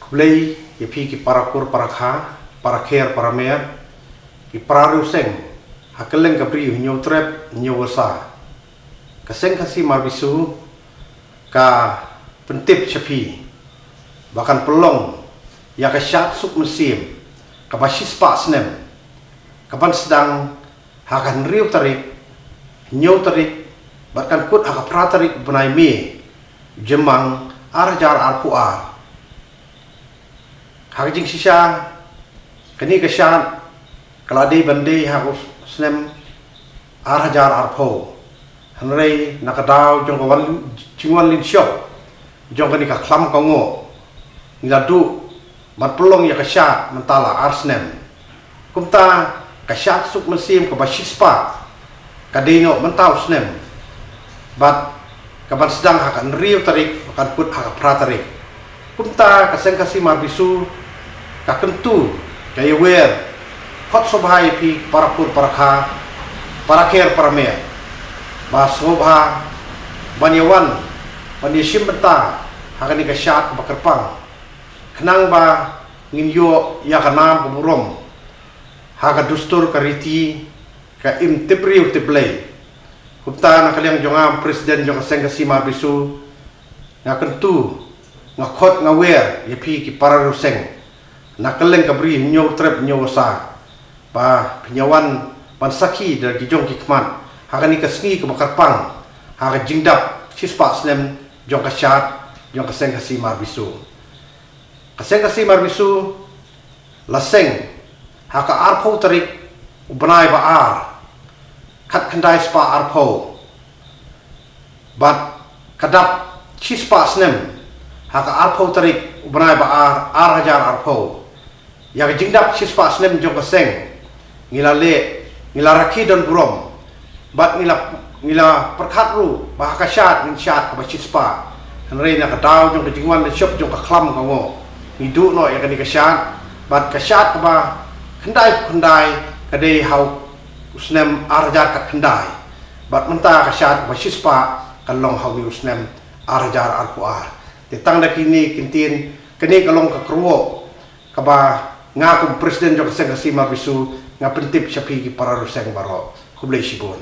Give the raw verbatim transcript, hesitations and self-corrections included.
Khublei ïa phi ki para kur para kha, para kher para mer, ki para riewseng ha kylleng ka bri u Hynñiewtrep Hynñiewwarsa. Ka Seng Khasi Marbisu ka pyntip sha phi ba kan pynlong ïa ka shad suk mynsiem kaba shispah snem, kaban sdang ha ka hynriew tarik, hynñiew tarik, bad kan kut ha ka phra tarik bnai May, Jymmang, ar hajar arphew ar. Ha ka jingshisha, kane ka shad ka la dei ban dei ha u snem ar hajar arphew. Hynrei na ka daw jong ka wan, jingwan lynshop jong kane ka khlam ka ngoh, ngi la duh ban pynlong ïa ka shad mynta la ar snem. Kumta ka shad suk mynsiem kaba shispah ka dei noh mynta u snem, bad kaban sdang ha ka hynriew tarik, ba kan kut ha ka phra tarik. Kumta ka Seng Khasi Marbisu ka kyntu, ka ïawer khot sngewbha ïa phi para kur para kha, para kher para mer, ba sngewbha ban ïawan, ban ïashim bynta ha kane ka shad kaba kyrpang, khnang ba ngin ïoh ïa ka nam ka burom ha ka dustur ka riti, ka im tip briew tip Blei. Kumta na ka liang jong nga, President jong ka Seng Khasi Marbisu, nga kyntu, nga khot, nga wer ïa phi ki para riewseng na kylleng ka bri Hynñiewtrep Hynñiewwarsa, ba phin ïawan ban sakhi da ki jong ki khmat ha kane ka sngi kaba kyrpang ha ka jingdap shispah snem jong ka shad jong ka Seng Khasi Marbisu. Ka Seng Khasi Marbisu la seng ha ka arphew tarik u bnai ba ar, khatkhyndai spah arphew, bad ka dap shispah snem ha ka arphew tarik u bnai ba ar, ar hajar arphew. Ïa ka jingdap shispah snem jong ka seng ngi la leh, ngi la rakhe don burom, bad ngi la, ngi la pyrkhat ruh ba ha ka shad ngin shad kaba shispah. Hynrei na ka daw jong ka jingwan lynshop jong ka khlam ka ngoh, ngi duh noh ïa kane ka shad, bad ka shad kaba khyndai khyndai ka dei ha u snem ar hajar khatkhyndai, bad mynta ka shad kaba shispah kan long ha une u snem ar hajar arphew ar. Te tang da kine ki ktien, kane ka long ka kyrwoh kaba nga kum President jong ka Seng Khasi Marbisu nga pyntip sha phi ki para riewseng baroh. Khublei shibun.